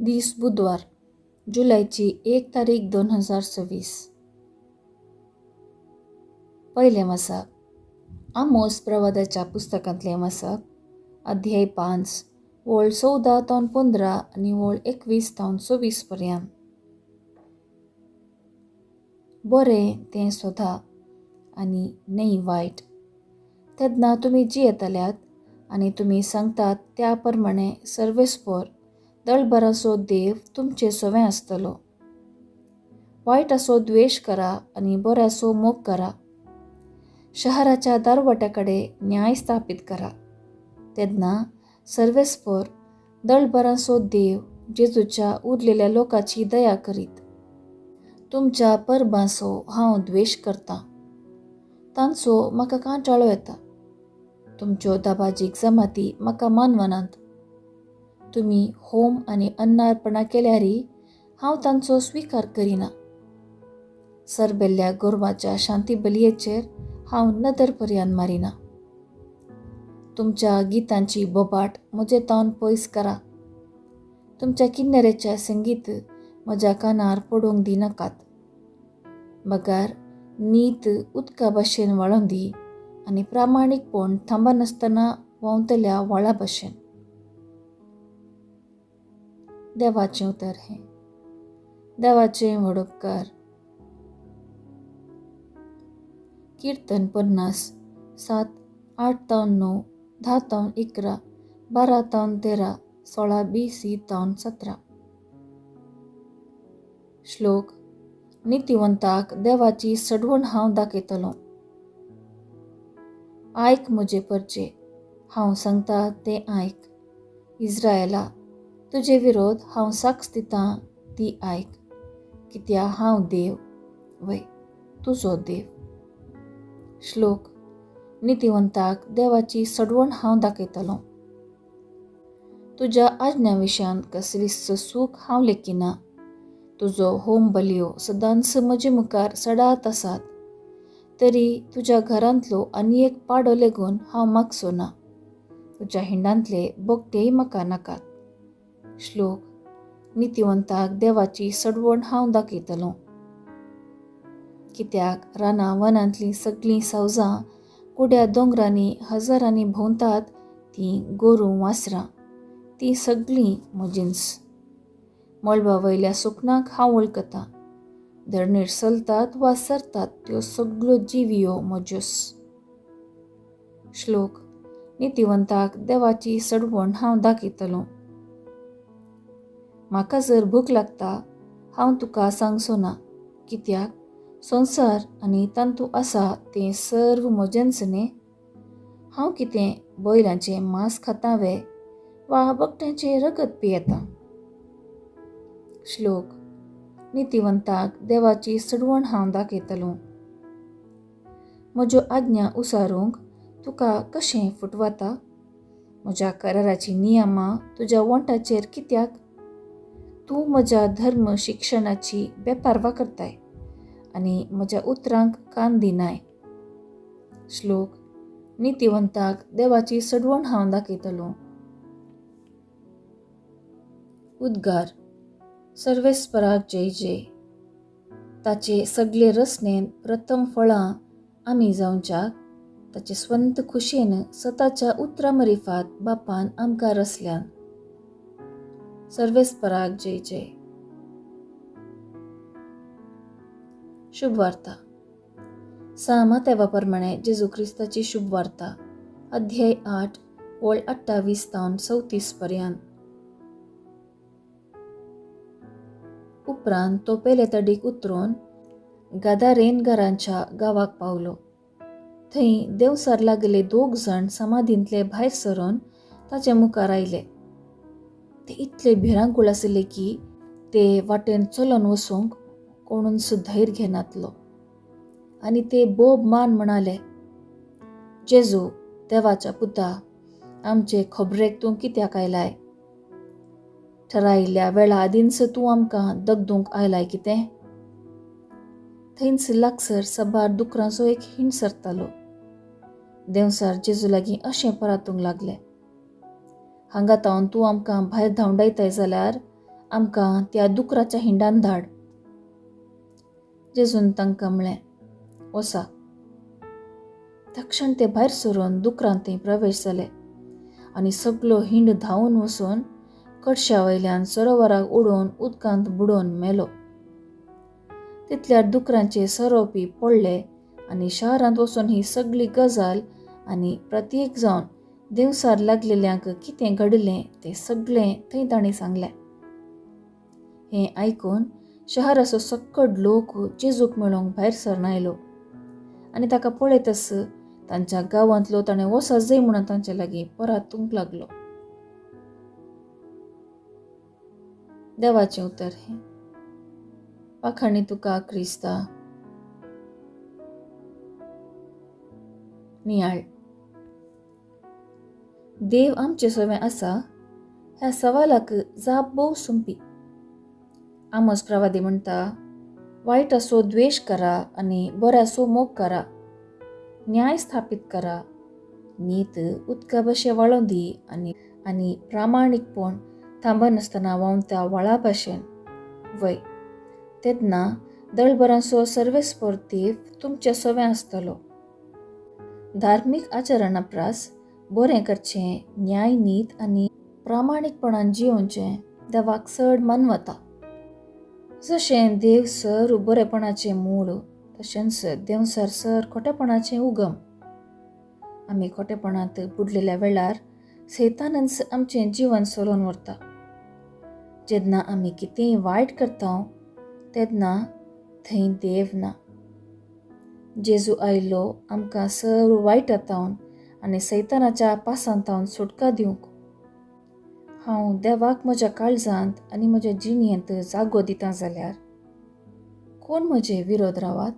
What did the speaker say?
दीस बुधवार, जुलयची 1 तारीख 2026. पयलें वाचप आमोस प्रवादाच्या पुस्तकांतलें वाचप, अध्याय 5, वळ 14 तावन 15 आनी वळ 21 तावन 26 पर्यंत. बरें तें सोदा आनी न्हय वायट, तेन्ना तुमी जियेतल्यात आनी तुमी सांगतात त्या प्रमाणे सर्वेस्पर दळभराचो देव तुमचे सवें आसतलो. वायटाचो द्वेश करा आनी बऱ्याचो मोग करा. शहराच्या दारवट्या कडेन न्याय स्थापीत करा, तेन्ना सर्वेस्पर दळभराचो देव जेजूच्या उरलेल्या लोकांची दया करीत. तुमच्या परबांचो हांव द्वेश करतां, तांचो म्हाका कांटाळो येता. तुमच्यो दबाजीक जमाती म्हाका मानवनात. तुमी होम आनी अन्नार्पणा केल्यारय हांव तांचो स्विकार करिना. सरबेल्ल्या गोरवाच्या शांती बलयेचेर हांव नदर पर्यान मारिना. तुमच्या गितांची बोबाट म्हजे तावन पयस करा. तुमच्या किन्नरेच्या संगीत म्हज्या कानार पडूंक दिनाकात. बगर नीत उदका भाशेन व्हाळोन दी आनी प्रामाणीकपण थांबनासतना व्हांवतल्या व्हाळा भाशेन. देवाचें उतर हें. देवाचें व्हड उपकार. किर्तन 50, 7, 8 तावन 9, 10 तावन 11, 12 तावन 13, 16 BC तावन 17. श्लोक. नितिवंताक देवाची सडवण हांव दाखयतलो. आयक म्हजे परचे, हांव सांगता तें आयक. इज्रायला, तुजे विरोध हांव साक्ष दितां ती आयक. कित्या हांव देव, वय तुजो देव. श्लोक. नितिवंताक देवाची सडवण हांव दाखयतलो. तुज्या आज्ञा विशयान कसलीच सूख हांव लेखिना. तुजो होम बलयो सदांच म्हजे मुखार सदांच आसात, तरी तुज्या घरांतलो आनी एक पाडो लेगून हांव मागचो ना. तुज्या हिंडांतले बोकटेय म्हाका नाकात. श्लोक. नितिवंताक देवाची सडवण हांव दाखयतलो. कित्याक रानां वनांतलीं सगळीं सावजां कुड्या दोंगरांनी हजारांनी भोंवतात तीं गोरूं वासरां, तीं सगळीं म्हजींच. मळबा वयल्या सुकणाक हांव वळखतां. धरणीर चलतात वा सरतात त्यो सगळ्यो जिवियो म्हज्योच. श्लोक. नितिवंताक देवाची सडवण हांव दाखयतलो. म्हाका जर भूक लागता हांव तुका सांगचो ना, कित्याक संवसार आनी तांतू आसा तें सर्व म्हजेंच न्ही. हांव कितें बैलांचें मांस खाता वे वा बकट्यांचें रगत पियेता. श्लोक. नितिवंताक देवाची सडवण हांव दाखयतलो. म्हज्यो आज्ञा उसारूंक तुका कशें फुटवाता? म्हज्या कराराचीं नियमां तुज्या वोंटाचेर कित्याक? तूं म्हज्या धर्म शिक्षणाची बेपारवा करताय आनी म्हज्या उतरांक कान दिनाय. श्लोक. नितिवंताक देवाची सडवण हांव दाखयतलो. उद्गार. सर्वेस्पराक जय जय. ताचे सगळे रचनेन प्रथम फळां आमी जावच्याक ताचे स्वंत खुशयेन सताच्या उतरां मरिफात बापान आमकां रचल्यान. सर्वेस्पराक जय जय. शुभवार्ता. सा मातेवा प्रमाणे जेजू क्रिस्ताची शुभवार्ता, अध्याय 8, वळ 28 तावन 34 पर्यंत. उपरांत तो पेले तडीक उतरून गादारेनगरांच्या गांवाक पावलो. थंय देवसार लागले 2 जाण समाधींतले भायर सरून ताचे मुखार आयले. ते इतले भिरांकूळ आशिल्ले की ते वाटेन चलोन वचूंक कोणूच धैर्य घेनातलो. आनी ते बोब मान म्हणाले, जेजू देवाच्या पुता, आमचे खबरेक तूं कित्याक आयलाय? ठरायिल्ल्या वेळा आदींच तूं आमकां दगदूंक आयलाय कितें? थंयच लागसर सबार दुकरांचो एक हिंड सरतालो. देंवसार जेजू लागीं अशें परातूंक लागले, हांगा तावन तूं आमकां भायर धांवडायताय जाल्यार आमकां त्या दुकराच्या हिंडान धाड. जेजून तांकां म्हळें, वसा. तक्षण ते भायर सरून दुकरांत थंय प्रवेश जाले आनी सगलो हिंड धांवून वचून कडश्या वयल्यान सरोवराक उडोवन उदकांत बुडोवन मेलो. तितल्यार दुकरांचे सरोवपी पडले आनी शारांत वचून ही सगळी गजाल आनी प्रत्येक जावन देवसार लागलेल्यांक कितें घडलें तें सगळें थंय तांणी सांगलें. हें आयकून शहराचो सक्कड लोक जेजूक मेळोवंक भायर सरन आयलो आनी ताका पळयतच तांच्या गांवांतलो ताणें वचत जाय म्हणून तांचे लागीं परातूंक लागलो. देवाचें उतर हें. पाखाणी तुका क्रिस्ता. नियाळ. देव आमचे सवें आसा ह्या सवालाक जाप भोव सोंपी. आमोस प्रवादी म्हणटा, वायटाचो द्वेश करा आनी बऱ्याचो मोग करा, न्याय स्थापीत करा, नीत उदका भशेन वाळोवन दी आनी आनी प्रामाणीकपण थांबनासतना व्हांवत्या व्हाळा भाशेन. वय तेन्ना दळभरांचो सर्वेस्पर देव तुमचे सवें आसतलो. धार्मीक आचरणा प्रास बरें करचें, न्याय नीत आनी प्रामाणीकपणान जियोवचें देवाक चड मानवता. जशें देव सर बरेपणाचें मूळ, तशेंच देंवसार सर खोटेपणाचें उगम. आमी खोटेपणांत बुडलेल्या वेळार सैतानच आमचें जिवन चलोवन व्हरता. जेन्ना आमी कितेंय वायट करता तेन्ना थंय देव ना. जेजू आयलो आमकां सर्व वायटांतावन आनी सैतानाच्या पासांतावन सुटका दिवंक. हांव देवाक म्हज्या काळजांत आनी म्हज्या जिणेंत जागो दिता जाल्यार कोण म्हजे विरोध रावात?